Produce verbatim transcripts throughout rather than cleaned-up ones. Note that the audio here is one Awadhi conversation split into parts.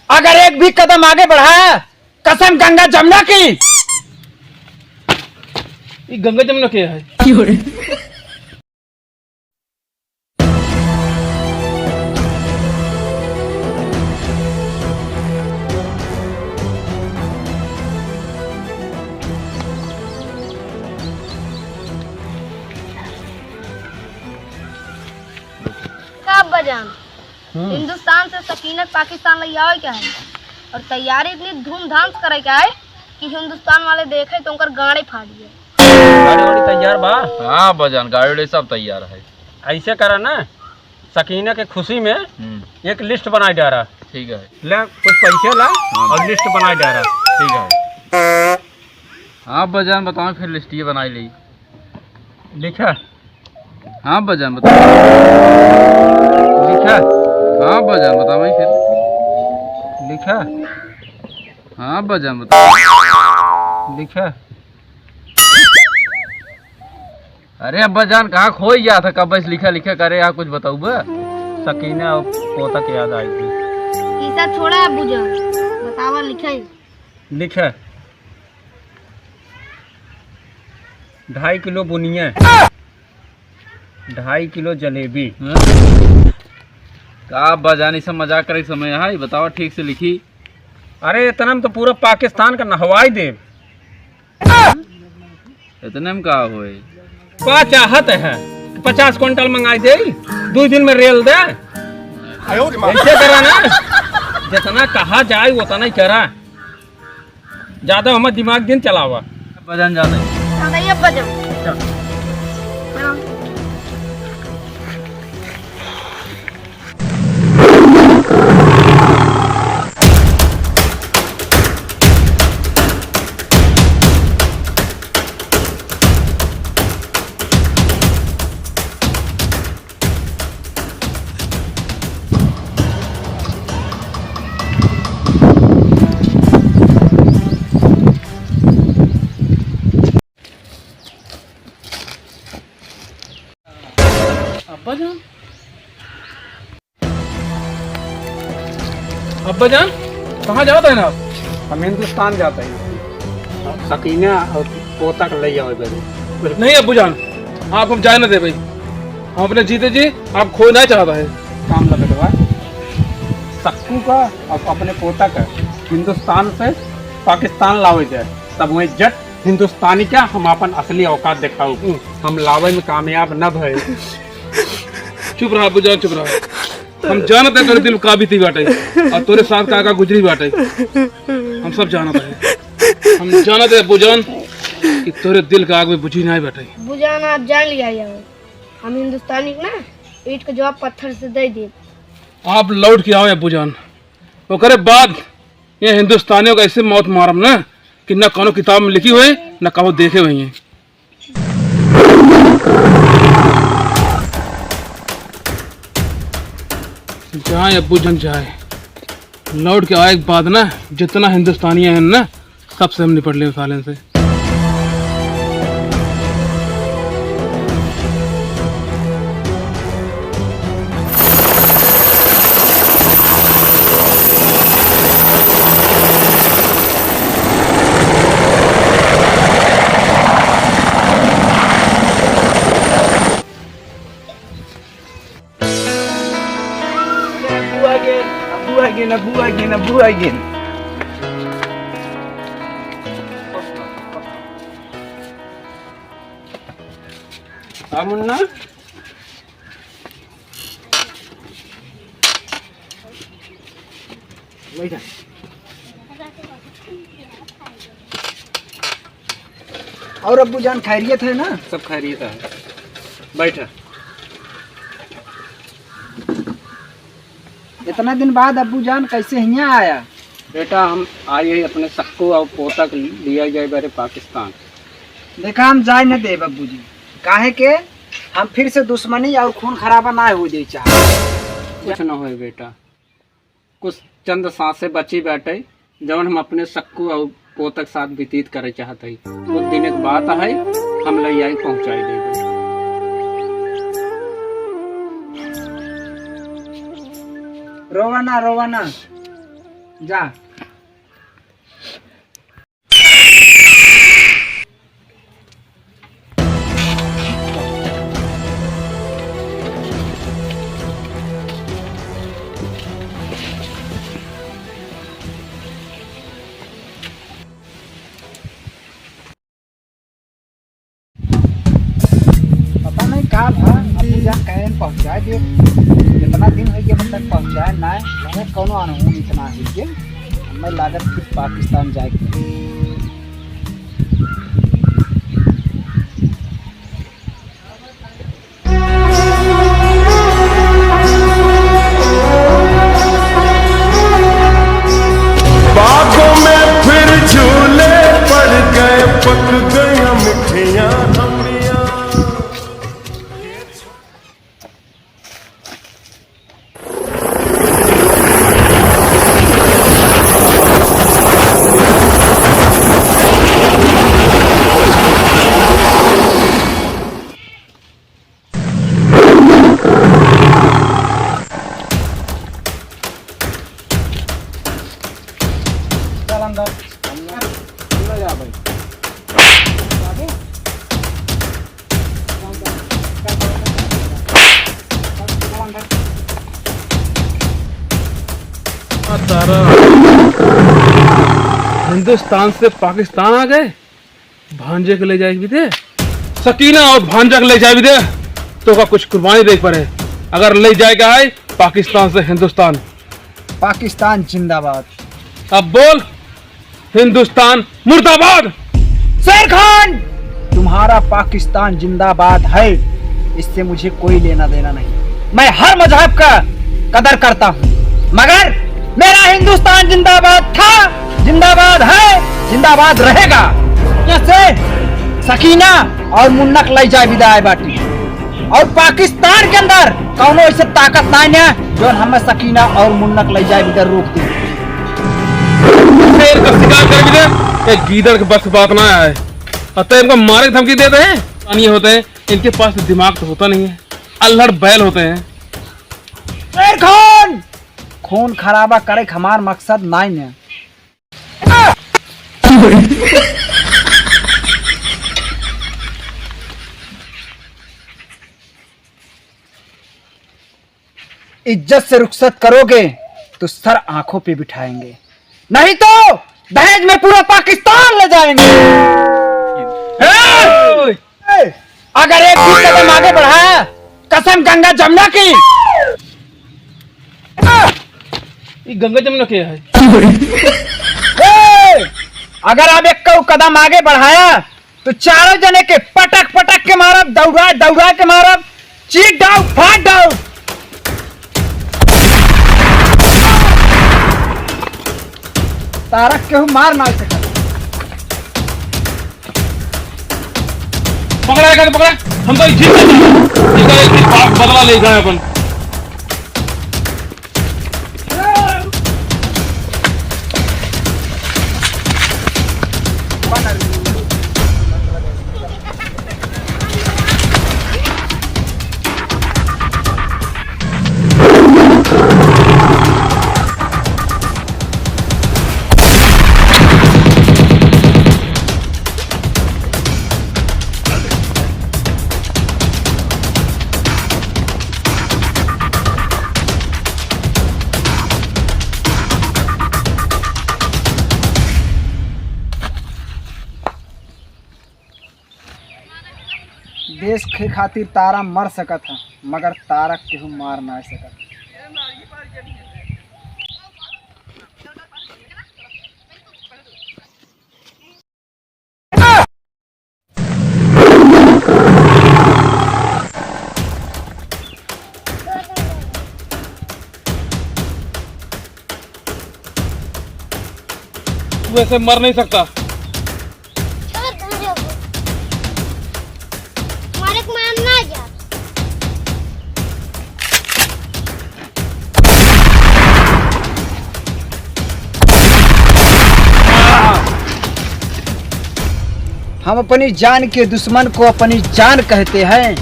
अगर एक भी कदम आगे बढ़ाया, कसम गंगा जमुना की। ये गंगा जमुना क्या है? का अब्बा जान? हम्म। हिंदुस्तान से सकीना के पाकिस्तान लइ आवे के है और तैयारी इतनी धूमधाम से करे के है कि हिंदुस्तान वाले देखे तो उनकर गांडे फाट जाए। गाड़ी वाड़ी तैयार बा? हाँ अब्बा जान, गाड़ी वाड़ी सब तैयार है। ऐसे करा ना, सकीना के खुशी में हम्म। एक लिस्ट बनाइ डारा। ठीक है। ले कुछ पैसे ला हाँ। और लिस्ट बनाइ डारा। ठीक है। हाँ अब्बा जान, बताओ फिर लिस्टिया बनाइ ली। लिखा। हाँ अब्बा जान, बताओ। लिखा। हाँ अब्बा जान, बताओ भाई फिर। लिखा। हाँ अब्बा जान, बताओ। लिखा। अरे अब्बा जान, कहाँ खोई जात है, कब से लिखा लिखा करे, यहाँ कुछ बताउबा? सकीना और पोता के याद आई थी। ई सब छोड़ा अब्बू जान, बतावा लिखे। लिखे। ढाई किलो बुनिया, ढाई किलो जलेबी। हाँ? का अब्बा जान, ई सब मजाक करे समय है, ई बतावा ठीक से लिखी। अरे इतना में तो पूरा पाकिस्तान का नहवाई देब। इतने में का होए? का चाहत है कि पचास क्विंटल मंगाई दे, दो दिन में रेल दे। ऐसे करा ना, जितना कहा जाए उतना ही करा, ज्यादा हमार दिमाग जिन चलावा। अब्बा जान जाते हैं। हाँ, भैया, अब्बा जान। चल। हाँ। अब्बा जान, अब्बा जान, कहाँ जात हैं आप? हम हिंदुस्तान जात हैं। सकीना और पोता के लइ आवे बदे। नहीं अब्बू जान, आप हम जाए न देबे। हम अपने जीते जी आप खोए नहीं चाहत हैं। काम न बेटवा, सक्कू का और अपने पोता का हिंदुस्तान से पाकिस्तान लावे जाए, तब वहीं जट हिंदुस्तानी का हम अपन असली औकात दिखाऊ। हम्म। हम लावे में कामयाब न भए। चुप रहा अब्बू जान, चुप रहा। हम जानत है तोरे दिल का बीती बाटे और तोरे साथ का का गुजरी बाटे। हम सब जानत है। हम जानत है अब्बू जान कि तोरे दिल का आग में बुझी नहीं बाटे। अब्बू जान, आप जान लिया जाओ, हम हिंदुस्तानी के ना ईंट के जवाब पत्थर से दे दे। आप लौट के आओ अब्बू जान, ओकरे बाद ये हिंदुस्तानियों का ऐसे मौत मारम ना कि ना कौनो किताब में लिखी हुई, ना कहो देखे हुई हैं। जाए अब्बू जान जाए, लौट के आए के बाद ना जितना हिंदुस्तानी हैं ना, सबसे हम निपट लें सालन से। अब्बू आ गए, अब्बू आ गए, अब्बू आ गए, अब्बू आ गए। हाँ मुन्ना, बैठा। और अब्बू जान खैरियत है ना? सब खैरियत है, बैठा। इतना दिन बाद अब्बू जान कैसे हियाँ आया? बेटा, हम आए हैं अपने सक्कू और पोता के लिया जाए बरे पाकिस्तान। देखा, हम जाए न देब अब्बू जी, काहे के हम फिर से दुश्मनी और खून खराबा ना हो जाए चाहे। कुछ न होए बेटा, कुछ चंद सांसें बची बाटे, जवन हम अपने सक्कू और पोतक साथ व्यतीत करे चाहत हई। कुछ दिन के बात है, हम लई आई पहुंचाई देबे। रोवा ना, रोवा ना। जा। पता नहीं का भा, अपने जान कहे पहुँचाए दे। इतना दिन हो गया, अभी तक पहुँचाए ना है। लगे कौनो अनहोनी इतना हो गया। हमें लागत कि पाकिस्तान जाए के। बागों में फिर झूले पड़ गए, पक गया मिठिया अमड़िया। चल अंदर। अंदर, अंदर जा भाई। आगे। चल अंदर। तारा, हिंदुस्तान से पाकिस्तान आ गए। भांजे के ले जाए भी दे, सकीना और भांजा के ले जाए भी दे, तो का कुछ कुर्बानी दे पड़े। अगर ले जाए का है पाकिस्तान से हिंदुस्तान। पाकिस्तान जिंदाबाद। अब बोल, हिंदुस्तान मुर्दाबाद। शेर खान, तुम्हारा पाकिस्तान जिंदाबाद है, इससे मुझे कोई लेना देना नहीं। मैं हर मजहब का कदर करता हूँ, मगर मेरा हिंदुस्तान जिंदाबाद था, जिंदाबाद है, जिंदाबाद रहेगा। जैसे सकीना और मुन्ना के लई जाए विदाई बाटी, और पाकिस्तान के अंदर कौनो ऐसे ताकत ना है जो हमें सकीना और मुन्ना के लई जाए विदा रोक दे। शेर का शिकार कर भी दे, एक गीदड़ के बस बात ना आए। और तो इनको मारे की धमकी देते हैं, पानी होते हैं, इनके पास दिमाग तो होता नहीं है, अल्हड़ बैल होते हैं। शेर खान, खून खराबा करे के हमार मकसद नाई ने। इज्जत से रुखसत करोगे तो सर आंखों पे बिठाएंगे, नहीं तो दहेज में पूरा पाकिस्तान ले जाएंगे। ए! ए! अगर एक भी कदम आगे बढ़ाया, कसम गंगा जमुना की। ई गंगा जमुना के है? ए! अगर आप एक कदम आगे बढ़ाया, तो चारों जने के पटक पटक के मारब, दौड़ा दौड़ा के मारब, चीर डाउ, फाड़ डाउ। तारक केहू मार ना सकत। पकड़ा, एका के पकड़ा, हम तो जीत गए। एका एक दिन पाप बदला ले गए अपन। देश के खातिर तारा मर सकत ह, मगर तारक केहू मार ना सकत। तू ऐसे मर नहीं सकता। छोड़, तुम जाओ। मालिक, मैं ना जा। हम अपनी जान के दुश्मन को अपनी जान कहते हैं,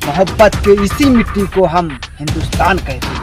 मोहब्बत के इसी मिट्टी को हम हिंदुस्तान कहते हैं।